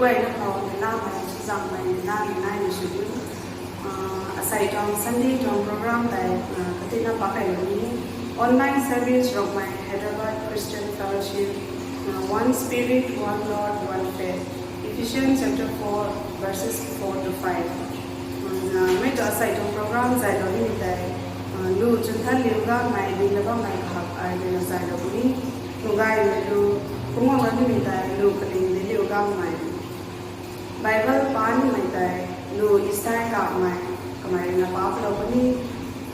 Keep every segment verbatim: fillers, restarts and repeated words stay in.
Guayna khou nina mei, chizang mei, nina nina ni shu diu. Ah, asei tuang Sunday tuang program tei, ah, katina pakai luni. Online service Rongmei Hyderabad Christian Fellowship, ah, One Spirit, One Lord, One Faith. Ephesians chapter four, verses four to five. Ah, mei tu asei tuang program zay lou nimei tei, ah, lu chunthan liu gamei, ding lou bammei kahak ai dina zay lou ni. Lu gay mei lu, kumang lou nimei tei lu kaling di liu gamei. Bible pa nimei tei, lu Isai kamei, kamei na pa palou puni,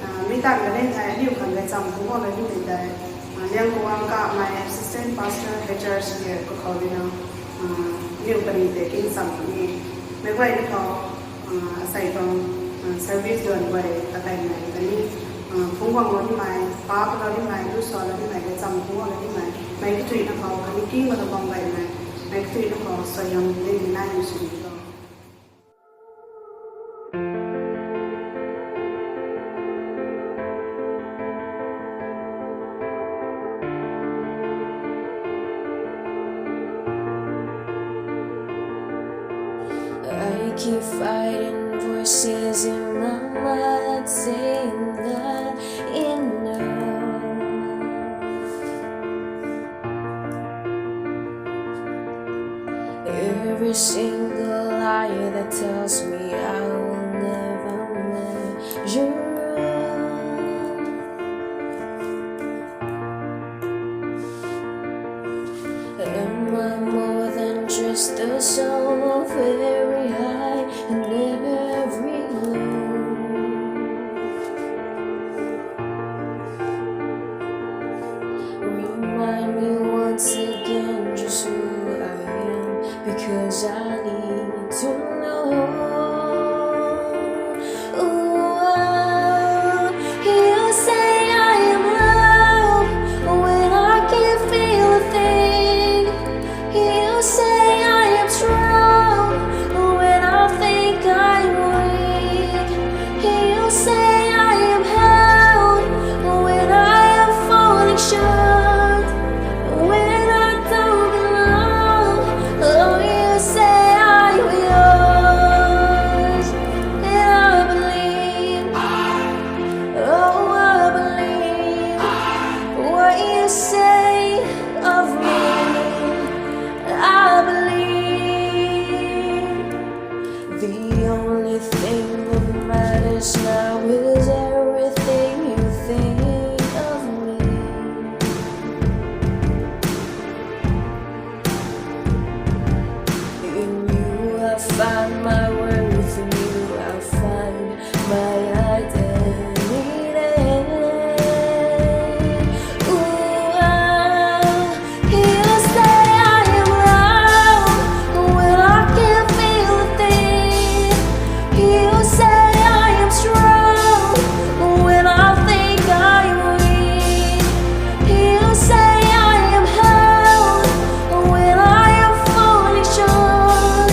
ah, mi tan kanei thei, liu kan gay cham kumang lou nimei tei, ah, Liangkuang kamei, Assistant Pastor, H R C A, kakhou dina, ah, liu kani tei king cham puni. Mei guay ni khou, ah, asei tuang, ah, service duan guay, kakai mei, kani, ah, phungc guang lou nimei, pa palou nimei, lu sa lou nimei, gay cham kumang lou nimei, mei katui na khou, kani king ma ta bam gay mei, mei katui na khou, soyang ding nai ni sw ni khou. I keep fighting voices in my mind saying that enough. Every single lie that tells me I will never measure up. Am I more than just the sum of every high and every low? Remind me once again just who I am, because I need to know. Ooh, you say I am loved when I can't feel a thing. You say I am strong when I think I'm weak. You say I am held when I am falling short. When I don't belong, oh, you say I am yours. And I believe, oh, I believe what you say of me. I believe the only thing that matters now is everything you think of me. In you I find my worth, in you I find my identity. Ooh, ah, you say I am loved when I can't feel a thing. You say I am strong when I think I'm weak. You say I am held when I am falling short.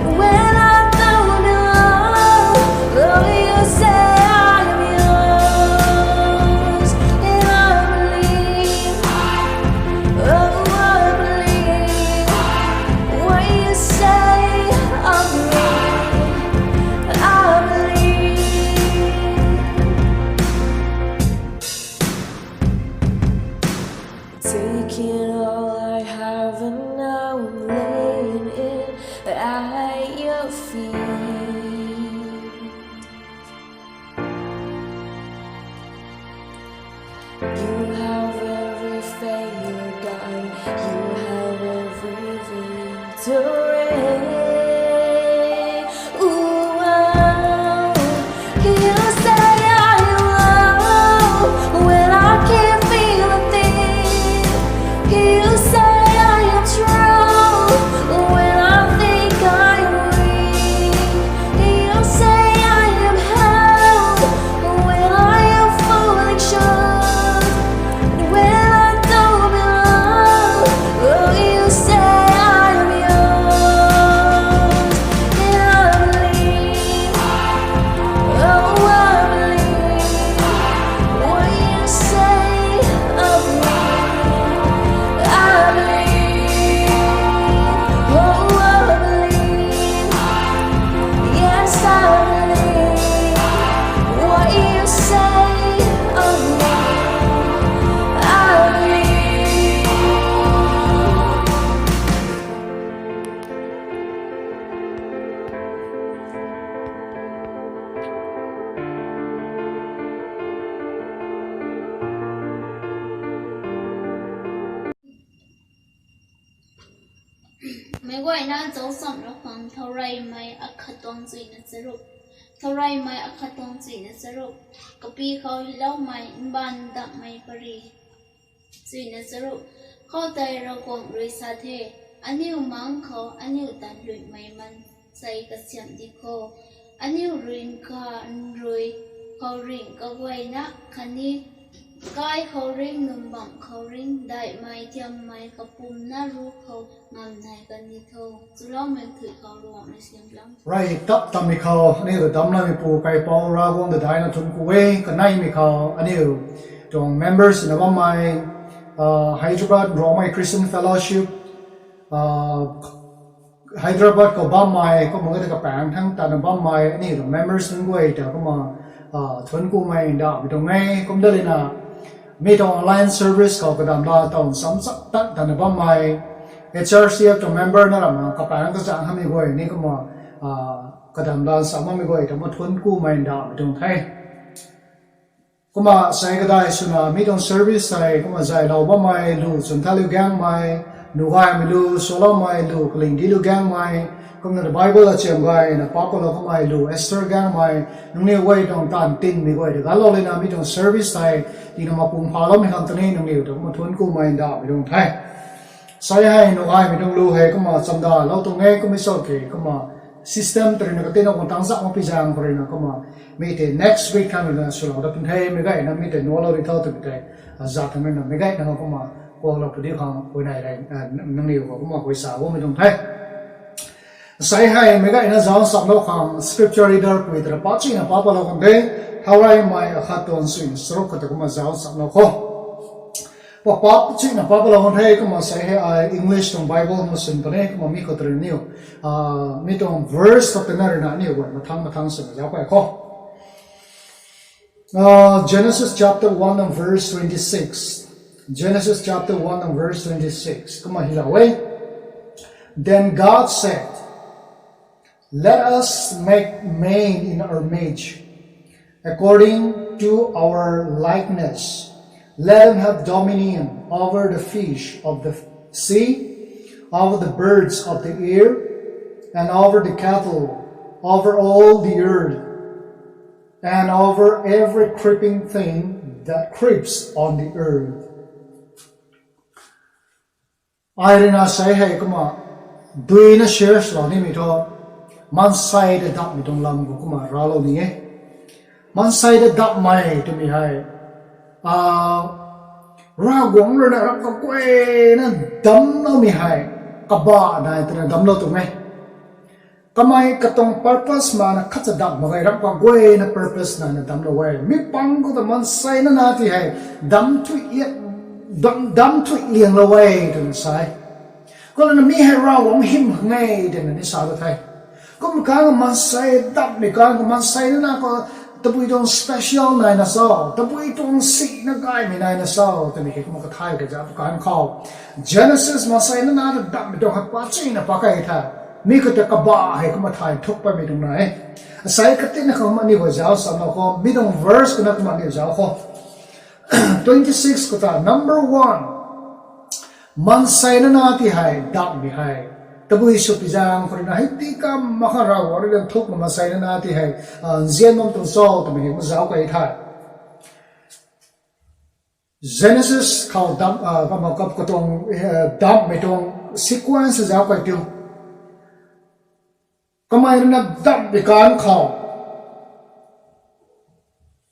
And when I don't belong, oh, you say I am yours. And I believe, oh, I believe what you say of me. I believe. Taking all I have and now I'm laying it at your feet. You have every failure, God. You have every victory. Ooh, oh. You say I am loved when I can't feel a thing. You say I am strong when I think I'm weak. You say I am held when I am falling short. And when I don't belong, oh, you say I am yours. Meic guayna zauc chamlou khang thaureymei akhat tuang chuina charuk. Thaureymei akhat tuang chuina charuk. Kapi khou hyloumei mbaanv dammei pary. Chuina charuk. Khoutei Ravguangc rui sa the, aniu mangc khou aniu tanluihmei maansei kasiamh di kho. Aniu ringh kha nrui khou ringh kaguayna khatni kai khou ringh, nunc bamv khou ringh, daihmei tiammei kapumna ruc khou ngamnei kan di tho. Chuloumei thui khou Ravguangc rui siamlou. Rey tap tammei khou aniu ta damcloumeipu kaipouc Ravguangc ta daihna thuanc ku e. Kaneimei khou aniu tuang members na bammei, Hyderabad Rongmei Christian Fellowship, Hyderabad khou bammei, kumna ta kapaengc thangc tana bammei aniu tuang members nunc guay ta kumna thuanc kumei ndauhmei tuang e. Kumna lana mi tuang online service khou kadamla tuang samsak tan tana bammei, H R C F tuang member na ramna kapaengc kazanc hamei guay ni kumna kadamla sam hamei guay ta kumna thuanc kumei ndauhmei tuang the. Kumna sei kadai swna mi tuang service hei kumna zaylou bammei lu Chunthanliu Gaengmei, Nugaymei lu Sualoumei, lu Kalingdilu Gaengmei, kumna Bible achiam gayna papatlou kamei lu Esther Gaengmei, nangniw guay tuang taanv tinmei guay ta galou lana mi tuang service hei tina mapung phaloumei khang ta ni nangniw ta kumna thuanc kumei ndauhmei tuang the. Sei hei Nugaymei tuang lu hei kumna chamdalou tuang e, kummei cho ke kumna system tei ruina katina khang tangc zak mak pi zaeng khou ruina kumna mi tei next week khang ruina swlou dat pun the. Meic guayna mi tei nuhlou ri tho twmei tei azat thangc ruina meic guayna kumna kuaklou pudi khang huayney rey, nangniw khou kumna huay sa bammei tuang the. Sei hei meic guayna zauc chamlou khang scripture reader pui ta ra pachuina papatlou kan the. Thaureymei akhat tuang chuina charuk khou ta kumna zauc chamlou kho. Pa, pachuina papatlou kan the. Kumna sei hei ai English tuang Bible khou swn puni, kumna mi khou ta rui niw mi tuang verse khou tana ruina aniu guay mathang mathang swna zauc kai kho. Genesis chapter one and verse twenty-six. Genesis chapter one and verse twenty-six. Kumna hylou e. Then God said, let us make man in our image, according to our likeness. Let them have dominion over the fish of the sea, over the birds of the air, and over the cattle, over all the earth, and over every creeping thing that creeps on the earth. Ai ruina sei hei kumna duina share swlou nimei thu, maansei ta dammei tuang lam khou kumna raclou ni e. Maansei ta dammei twmei hei Ravguangc ruina rap kaguayna damcloumei hei kabah nai twna damclou tuang e. Kamei katuang purpose mana khatcha dam mak ge, rap kaguayna purpose naina damclou e. Mi pang khou ta maansei nana ti hei dam thu lianglou e twna sa e. Kumna mi hei Ravguangc hym khang e twna ni sa ta the. Kum kang maansei dammei kang khou maansei nana khou tabui tuang special naina cho, tabui tuang sina gaymei naina cho twmei hei kumna kathay kazauh kang khou Genesis maansei nana ta dammei tuang hei pachuina pakei the. Mi khou ta kabah hei kumna thay thuk patmei tuang na e. Asei katina khou kumna aniu guay zauc chamlou kho, mi tuang verse khou na kumna aniu zauc kho. Twenty-six khou ta number one, maansei nana ti hei dammei hei tabui sw pi zaeng khou ruina hei ti kam mak kha Ravguangc rui lan thukna maansei nana ti hei nzian bam tuang cho twmei hei kumna zauc kai the. Genesis khou dam, katuang dammei tuang sequence zauc kai tiu. Kamei ruina dammei kang khou,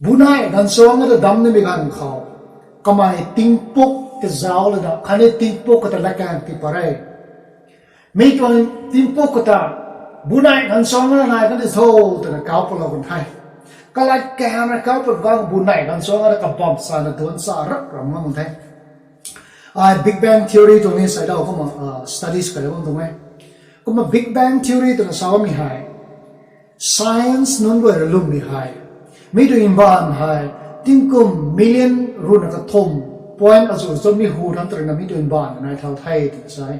bunei ganv suang ta dam nimei ganv khou, kamei tingpuk ta zauc lana khatni tingpuk khou ta latkaeng ti pat e. Mi tuang tingpuk khou ta bunei ganv suang na nai kan di tho twna kauc patlou kan the. Kalatkaeng na kauc pat kang bunei ganv suang na kabam sana duanc sa rap ram ngam the. Ai Big Bang Theory tuang ni seilou kumna studies kai bam tuang e. Kumna Big Bang Theory twna sa bammei hei science nunc guay rui lwmmei hei mi tuang mbaanv hei tingkum million ruhna kathumh point azuh cho mi hu thangc ta ruina mi tuang mbaanv nai thau the twna sa e.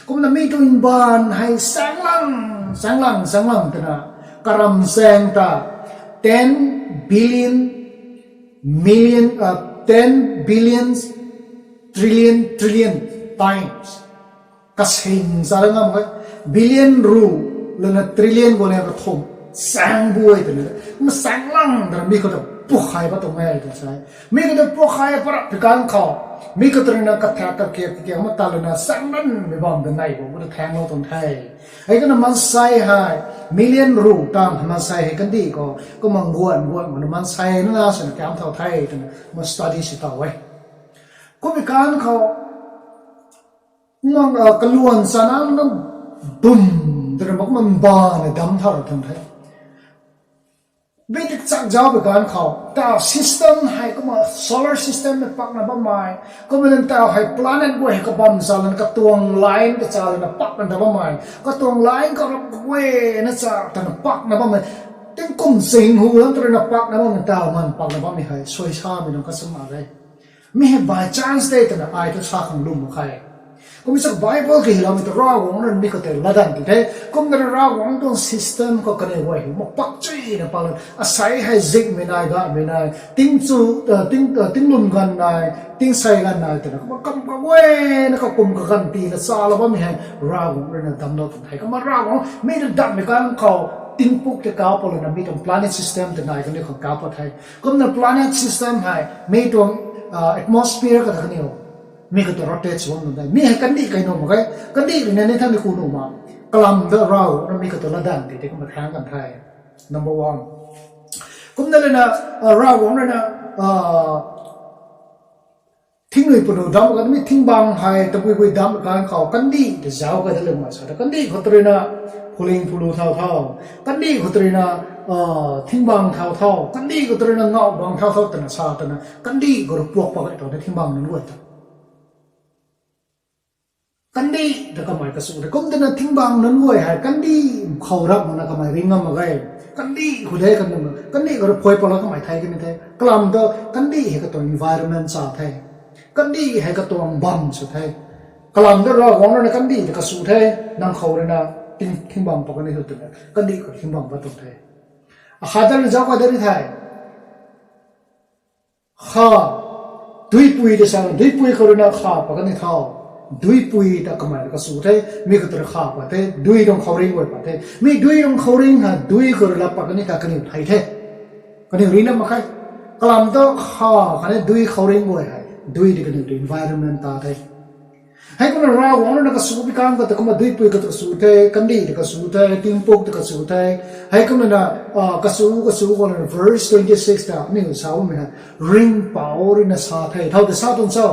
Kumna mi tuang mbaanv hei saenglang, saenglang, saenglang twna karam saeng ta ten billion, million, ten billions, trillion, trillion times kasing sa ra ngam khe. Billion ru lana trillion guang liang kathumh sang buay twna, ma sang lang dana mi khou ta pukhay pat tuang e tw sa. Mi khou ta pukhay pat rap pi kan khou, mi khou ta rui na kathak kakiak kiak ma ta lana sang ranmei bam ta nei bo khou ta thaeng lou tuang the. Hei kumna maansei hei million ru tang maansei hei kandih khou kumna guan guan mana maansei na na swna kam thau the twna ma study si tau e. Kummei kan khou mang kaluan chana na bum twna ma kumna mbana dam thau ra tuang the. Bit chak zauc pi kan khou ta system hei kumna solar system na pakna bammei, kumna ta hei planet guay hei kabam cha lana katuang line kacha lana pakna da bammei, katuang line karap guay na cha twna pakna bammei, tingkum ching hu lan twna pakna bammei ta man pakna bammei hei suai samei nunc kasam mak e. Mi hei by chance de twna ai thu sa khang lwm mak khe. Kumna sa Bible kahei loumei ta Ravguangc rui mi khou tei latdanv ti the. Kumna Ravguangc tuang system khou kaniw guay hei ma pak chuyna pak lan asei hei zikmei nai gamei nai tingchu, tingtum ganv nai, tingsei ganv nai twna kumna kam kaguayna kakum kaganv tina chalou bammei hei Ravguangc rui na damclou tuang the. Kumna Ravguangc mi ta dammei kan khou tingpuk tei kau pat lana mi tuang planet system tei nai kaniw khang kau pat the. Kumna planet system hei mi tuang atmosphere kata kaniw mi khou ta rotate sw bam tuang the. Mi hei kandih kei nuh mak khe. Kandih rui na ni thangc ni ku nuh mak. Kalam ta Ravguangc rui mi khou ta latdanv ti tei kumna thaeng kan the. Number one. Kumna lana Ravguangc rui na thingnui punu damc kan mi thingbang hei tabuibui damc kan khou kandih ta zauc kata lwmmei sa ta kandih khou ta rui na phuling phulu thau thau, kandih khou ta rui na thingbang thau thau, kandih khou ta rui na ngauh bang thau thau twna sa twna kandih khou rui puak pak kei tuang the thingbang nunc guay ta. Kandih ta kamei kasu the. Kum twna thingbang nunc guay hei kandih khou rap makna kamei ring ngam mak ge. Kandih khou de kan, kandih khou rui phuai pat la kamei thei kani the. Kalam ta kandih hei katuang environment cha the. Kandih hei katuang bam sw the. Kalam ta Ravguangc rui na kandih ta kasu the. Nang khou rui na thingbang pat kani thu twna kandih khou thingbang pat tuang the. Akhat ta rui zauc kata ri the. Kha, duipui ta sa, duipui khou rui na kha pat kani thau. Duipui ta kamei kasu the, mi khou ta rui kha pat the, dui tuang khouringh guay pat the. Mi dui tuang khouringh hei dui khou rui lap pat kani ta kaniw thei the. Kaniw ri na mak khe. Kalam ta kha khatni dui khouringh guay hei dui ta kaniw ta environment ta the. Hei kumna Ravguangc rui na kasu pi kan khou ta kumna duipui khou ta kasu the, kandih ta kasu the, tingpuk ta kasu the. Hei kumna na kasu kasu khou na verse twenty six ta aniw sa bammei hei Ringhpouc rui na sa the. Thau ta sa tuang cho?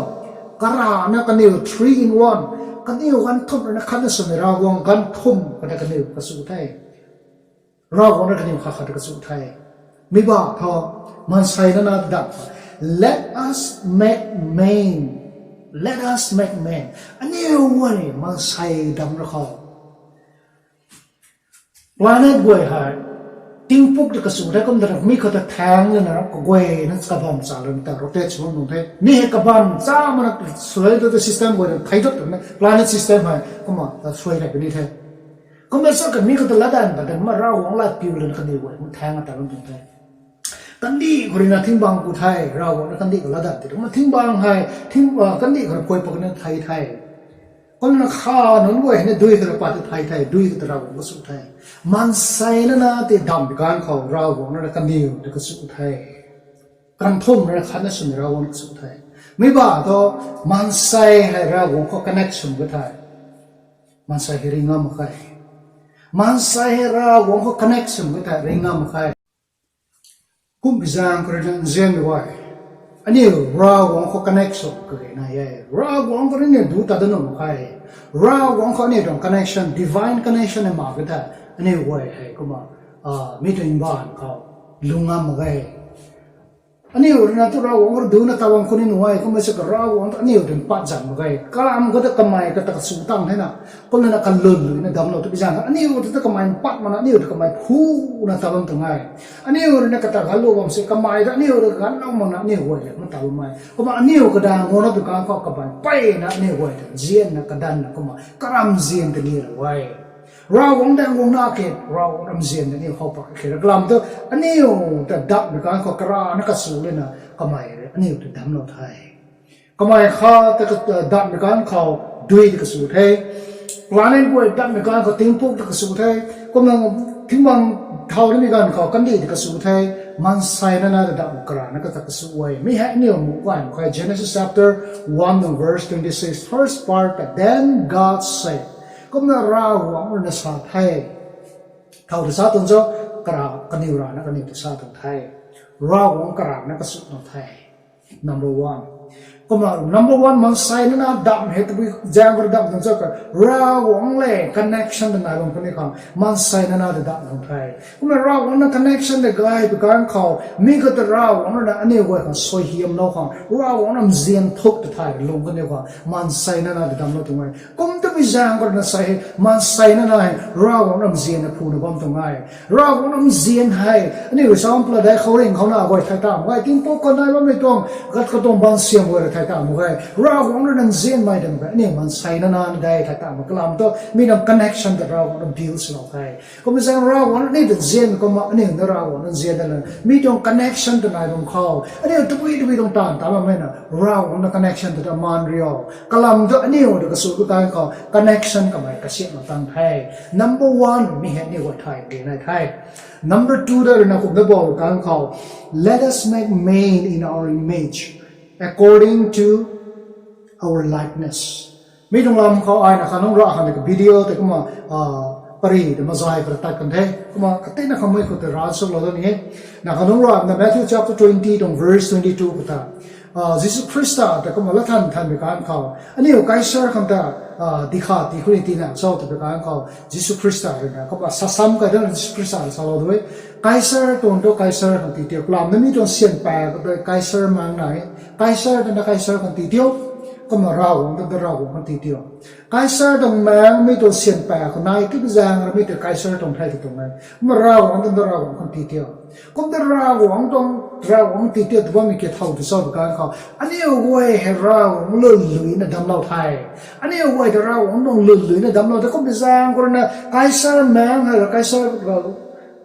Karana kaniw three in one. Kaniw ganv thumh rui na khatna swmei Ravguangc ganv thumh kata kaniw kasu the. Ravguangc rui kaniw khat khat kasu the. Mi ba thu, maansei na na dam, let us make man. Let us make man. Aniw guay maansei dam ra khou. Planet guay hei tingpuk ta kasu the kum ta mi khou ta thaeng lana kaguayna kabam cha lana ta rotate sw bam tuang the. Mi hei kabam cha mana suai tu system guay na thei dot tuang e. Planet system hei kumna ta suai rei puni the. Kumna sa kami khou ta latdanv ta kan ma Ravguangc lat piu lana kandih guay kumna thaeng ta bam tuang the. Kandih khou rui na thingbang ku the, Ravguangc na kandih khou latdanv ti kumna thingbang hei kandih khou rui phuai pat kani thei the. Kumna kha nunc guay hei ni dui khou rui pat ta thei the, dui khou ta Ravguangc kasu the. Maansei na na ti dam pi kan khou Ravguangc na na kaniw ta kasu the. Ganv thumh rui na khatna swmei Ravguangc kasu the. Mi ba thu, maansei hei Ravguangc khou connect sw mak ge the. Maansei hei ring ngam mak khe. Maansei hei Ravguangc khou connect sw mak ge the, ring ngam mak khe. Kumbi zaeng khou rui na nzianmei guay, aniu Ravguangc khou connect sw kage nai e. Ravguangc khou rui ni duc ta dat nuh mak khe. Ravguangc khou aniu tuang connection, divine connection hei mak ge the. Aniu guay hei kumna mi tuang mbaanv khou lung ngam mak ge. Aniu rui na tu Ravguangc khou duc na ta bam khou ni nuh e, kumna sa ka Ravguangc ta aniu tuang pat zan mak ge. Kalam khou ta kamei kata kasu tang thena, kumna na kalun lui na damclou tu pi zaeng aniu ta ta kamei pat makna aniu ta kamei phuna ta bam tuang e. Aniu rui na kata ganlou bam se kamei ta aniu rui ganlou makna aniu guay le ma ta bam e. Kumna aniu kadaeng guangna tu kan khou kamei peyna aniu guay ta nzianna kadanna kumna karamzian ta ni ra e. Ravguangc daeng guangna ke, Ravguangc ramzian ta aniu khou pat khe ra kalam tu, aniu ta datmei kan khou karana kasu lana kamei rui aniu ta damclou the. Kamei kha ta datmei kan khou dui ta kasu the. Planet guay tatmei ganv khou tingpuk ta kasu the, kumna thingmang thau nimei ganv khou kandih ta kasu the, maansei nana ta dam karana kata kasu e. Mi hei aniu mu kai mak khe, Genesis chapter one and verse twenty six, first part ta, Then God said. Kumna Ravguangc rui na sa the. Thau ta sa tuang cho, kara kaniw rana kaniw ta sa tuang the. Ravguangc karana kasu tuang the. Number one. Kumna number one, maansei nana dam hei tabui zaeng khou dam tuang cho ka, Ravguangc le connection ta nai bam kaniw khang maansei nana ta dam tuang the. Kumna Ravguangc na connection ta gay pi ganv khou mi kata Ravguangc rui na aniu guay khang suaihiamlou khang, Ravguangc na nzian thuk ta thay lung kaniw khang maansei nana ta damlou tuang e. Kum tabui zaeng khou rui na sa hei maansei nana hei Ravguangc na nzian na phuna bam tuang e. Ravguangc na nzian hei aniu sample dei khouringh khou na guay thay ta mak ge, tingpuk khou nai bammei tuang kat katuang bangsiam guay rui thay ta mak ge. Ravguangc rui na nzianmei dam khe aniu maansei nana na dei thay ta mak kalam thu mi tuang connection ta Ravguangc na build swlou the. Kumna zaeng Ravguangc na aniu ta nzian kumna aniu na Ravguangc na nzian da la, mi tuang connection ta nai bam khou aniu tabui tabui tuang taanv ta bammei na Ravguangc na connection ta ta maan rio. Kalam thu aniu ta kasu tu ganv khou connection kamei kasiamna tang the. Number one, mi hei aniu guay thay ri nai the. Number two da rui na kumna bau ganv khou, Let us make man in our image, according to our likeness. Mi tuang lam khou ai na kha nung ra khang ka video tei kumna pari ta mazai para tat kan the. Kumna katina khamei khou tei ra suklou da ni e. Na kha nung ra na Matthew chapter twenty tuang verse twenty two khou ta, Jisu Khrista ta kumna lathan thanmei ganv khou aniu Kaisar khang ta dikha ti khou ni tina cho twpui ganv khou Jisu Khrista rui na kumna sasam kai dana Jisu Khrista rui salou du e. Kaisar tuang tu Kaisar khang ti tiu. Kalam na mi tuang syan pa khou ta Kaisar maeng nai. Kaisar ta na Kaisar khang ti tiu. Kumna Ravguangc ta na Ravguangc khang ti tiu. Kaisar tuang maeng mi tuang syan pa khou nai tip zaeng rui mi tei Kaisar tuang the ta tuang e. Kumna Ravguangc ta na Ravguangc khang ti tiu. Kum ta Ravguangc tuang, Ravguangc ti tiu tw bammei ki thau tw cho twpui ganv khou aniu guay hei Ravguangc lwnlui na damclou the. Aniu guay ta Ravguangc tuang lwnlui na damclou the. Kum pi zaeng khou rui na Kaisar maeng hei, Kaisar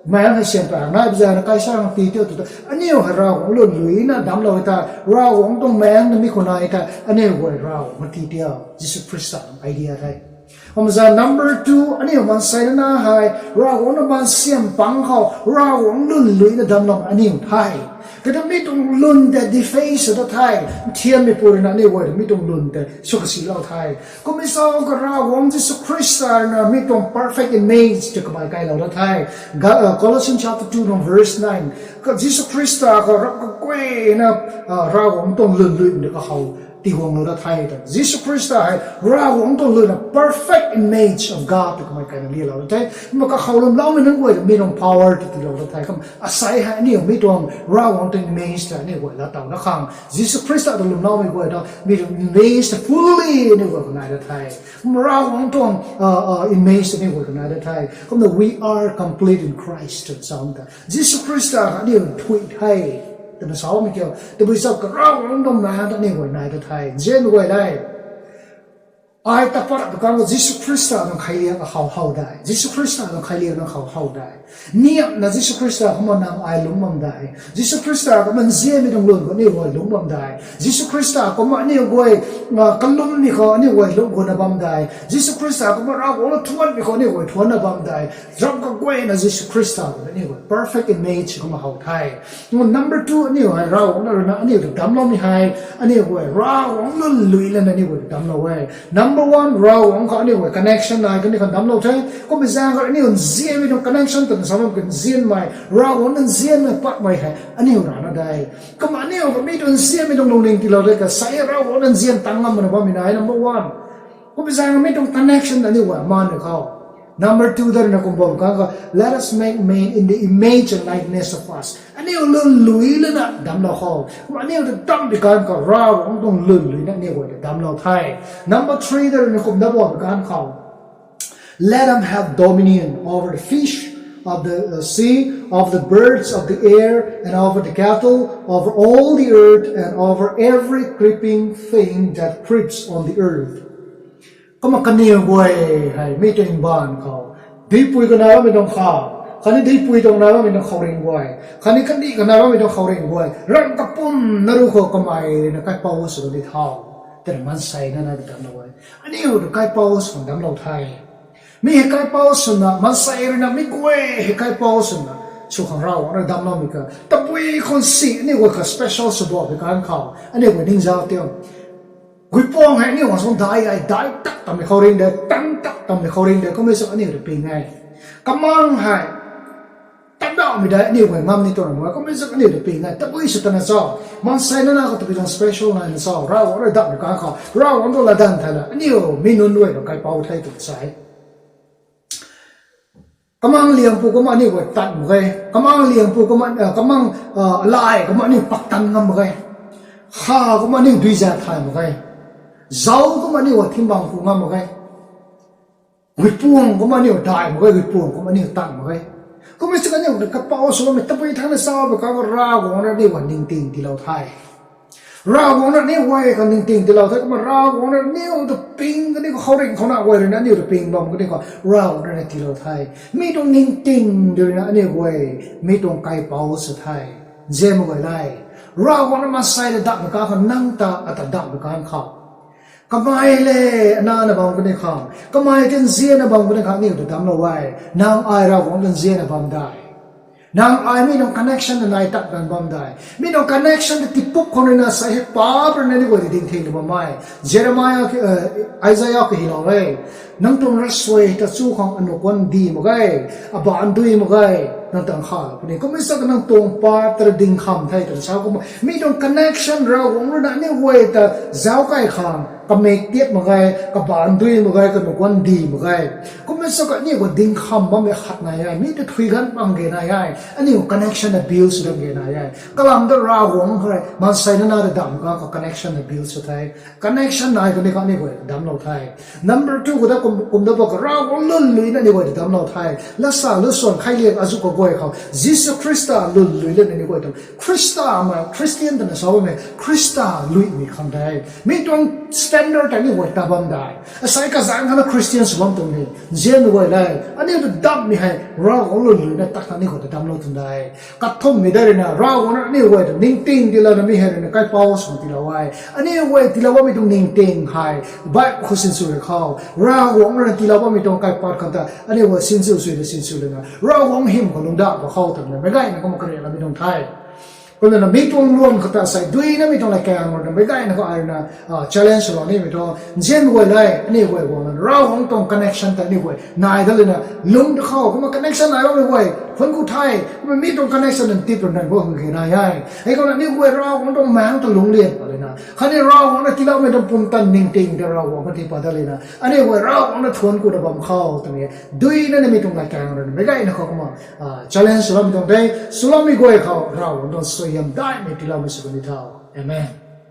maeng hei syan pa nai pi zaeng na Kaisar khang ti tiu tw ta aniu hei Ravguangc lwnlui na damclou e ta, Ravguangc tuang maeng na mi khou nai ta aniu guay Ravguangc khang ti tiu. Jisu Khrista tuang idea the. Kumna zaeng number two, aniu maansei nana hei Ravguangc na maansiam pang khou Ravguangc lwnlui na damclou aniu the. Kata mi tuang lwn tei deface sw ta the. Nthiammei pu rui na aniu guay ta mi tuang lwn tei sw kasilou the. Kumna sa ka Ravguangc Jisu Khrista rui na mi tuang perfect image tei kamei kailou ta the. Colossians chapter two tuang verse nine. Ka Jisu Khrista khou rap kaguayna Ravguangc tuang lwnlui na kahow tiguanglou ta the ta. Jisu Khrista hei Ravguangc tuang lwn na perfect image of God tei kamei kaina lialou ta the. Kumna kahow lwmloumei nunc guay ta mi tuang power tei tiilou ta the. Kumna asei hei aniu mi tuang Ravguangc tuang image ta aniu guay latowna khang Jisu Khrista ta lwmloumei guay ta mi tuang image ta fully aniu guay khou nai ta the. Kumna Ravguangc tuang image ta aniu guay khou nai ta the. Kumna we are complete in Christ twna sa ta. Jisu Khrista khou aniu thuy the twna samei kiu. Tabui sa ka Ravguangc tuang maeng ta aniu guay nai ta the. Nzianmei guay le. Ai ta pat ta kang khou Jisu Khrista tuang khailiak kahow how de. Jisu Khrista tuang khailiak na how how de. Niamna Jisu Khrista kumna nang ai lungc bam de. Jisu Khrista kumna nzianmei tuang lwn khou aniu guay lungc bam de. Jisu Khrista kumna aniu guay kalummei khou aniu guay lungc guangna bam de. Jisu Khrista kumna Ravguangc na thuanmei khou aniu guay thuanna bam de. Rap kaguayna Jisu Khrista kumna aniu guay perfect image kumna how the. Number two, aniu hei Ravguangc na rui na aniu ta damcloumei hei aniu guay Ravguangc lwnlui lana aniu guay ta damclou e. Number one, Ravguangc khou aniu guay connection nai kaniw khang damclou the. Kumna zaeng khou aniu nzianmei tuang connection twna sa bam ki nzianmei, Ravguangc na nzianmei patmei hei aniu rana de. Kumna aniu khou mi tuang nzianmei tuang lungning tiilou de ka sei Ravguangc na nzian tang ngam mana bammei nai number one. Kumna zaeng mi tuang connection aniu guay maan ni khou. Number two da rui na kum bam kang khou, Let us make man in the image and likeness of us. Aniu lwnlui lana damclou khou. Kumna aniu ta dam pi ganv khou Ravguangc tuang lwnlui na aniu guay ta damclou the. Number three da rui na kum da bam pi ganv khou, Let them have dominion over the fish of the uh, sea, over the birds of the air, and over the cattle, over all the earth, and over every creeping thing that creeps on the earth. Kumna kaniw guay hei mi tuang mbaanv khou, duipui khou nai bammei tuang khou, khatni duipui tuang nai bammei tuang khouringh guay, khatni kandih khou nai bammei tuang khouringh guay, ramh kapumc na ru khou kamei rui na kaipouc sw di thau. Tei maansei nana damclou e. Aniu ta kaipouc swna damclou the. Mi hei kaipouc swna, maansei ruina mi guay hei kaipouc swna sw khang Ravguangc rui damcloumei ka tabui khang si aniu guay kha special sw bapui kan khou aniu guay ningzau tiam. Guipuang hei aniu guay sung dai ai, dai tak tamei khou ring de, tang tak tamei khou ring de, kummei sw aniu ta ping e. Kamang hei tandauhmei dai aniu guay ngam ni tuang mak e, kummei sw aniu ta ping e. Tabui sw tana cho, maansei nana khou tabui tuang special naina cho, Ravguangc rui damcmei kan khou Ravguangc tuang latdanv thei la aniu mi nunc guay ta kaipouc the tw sa e. Kamang liangpu kumna aniu guay tan mak ge. Kamang liangpu kumna, kamang, lai kumna aniu paktan ngam mak ge. Kha kumna aniu duiza thay mak ge. Zauc kumna aniu thim bang ku ngam mak ge. Guipuang kumna aniu dai mak ge, guipuang kumna aniu tan mak ge. Kummei sw aniu kaipouc swloumei tabui thangc na cho bam kan khou Ravguangc rui aniu guay ningting tiilou the. Ravguangc rui aniu guay khang ningting tiilou the, kumna Ravguangc rui aniu ta ping kaniw khou ringh khou na guay ruina aniu ta ping bam kaniw khou Ravguangc rui na tiilou the. Mi tuang ningting tei ruina aniu guay, mi tuang kaipouc sw the. Nzianmei guay le, Ravguangc rui maansei ta damcmei kan khou nang ta ata damcmei kan khou kamei le, ana na bam kaniw khang, kamei ta nzianna bam kaniw khang aniu ta damclou e. Nang ai Ravguangc ta nzianna bam dai. Nang ai mi tuang connection ta nai tak tan bam dai. Mi tuang connection ta tipup khou ruina sa hei paap ruina aniu guay ta dingthing ta bam e. Jeremiah, Isaiah khou hylou e. Nang tuang ravsuai ta chu khang anuh kuan di mak ge, abaanc dui mak ge, nang ta nkhavlou puni. Kummei sw nang tuang paap ta dingkham the twna sa kumna mi tuang connection Ravguangc ruina aniu guay ta zauc kai khang kamik tiat mak ge, kabaanc dui mak ge, kanuh kuan di mak ge. Kummei sw aniu khou dingkham bammei khat nai e, mi ta thui ganv bam ge nai e, aniu connection na build sw dam ge nai e. Kalam ta Ravguangc khou rui maansei nana ta damcmei kan khou connection na build sw the. Connection nai kaniw khang aniu guay damclou the. Number two khou ta kum, kum da bak Ravguangc lwnlui na aniu guay ta damclou the. Lasa lu swan khailiak azuh kaguay khou Jisu Khrista lwnlui lana aniu guay tuang Khrista mei, Christian twna sa bammei Khrista luimei khang de. Mi tuang standard ta aniu guay ta bam dai. Asei kazanc khana Christian sw bam tuang ni. Nzianmei guay le, aniu ta damcmei hei Ravguangc lwnlui na tak khang aniu guay ta damclou tuang de. Kathumhmei dai ruina Ravguangc rui aniu guay ta ningting tiilouna mi hei ruina kaipouc swna tiilou e. Aniu guay tiilou bammei tuang ningting hei Bible khou sinsw rui khou Ravguangc ruina tiilou bammei tuang kaipat khang ta aniu guay sinsw sui ta sinsw lana Ravguangc hym khou lungcdauh ba khou twna meic gayna kumna kariakloumei tuang the. Kumna mi tuang luan khou ta asei duinamei tuang latkaeng ruina meic gayna khou ai ruina challenge swlou nimei tuang. Nzianmei guay le, aniu guay guangna Ravguangc tuang connection ta aniu guay nai dat lana lungc ta khou kumna connection nai bammei guay thuanc ku the. Kumna mi tuang connection nang tip run nai guang ge nai e. Hei kumna aniu guay Ravguangc tuang maengc ta lungc lian pat lana khatni Ravguangc na tiiloumei tuang pumtan ningting ta Ravguangc khang tii pat dat lana aniu guay Ravguangc na thuanc ku ta bam khou twmei duinamei tuang latkaeng ruina meic gayna khou kumna challenge swloumei tuang the. Swloumei guay khou Ravguangc tuang suaihiam daihmei tiiloumei sw kan ni tho. Amen.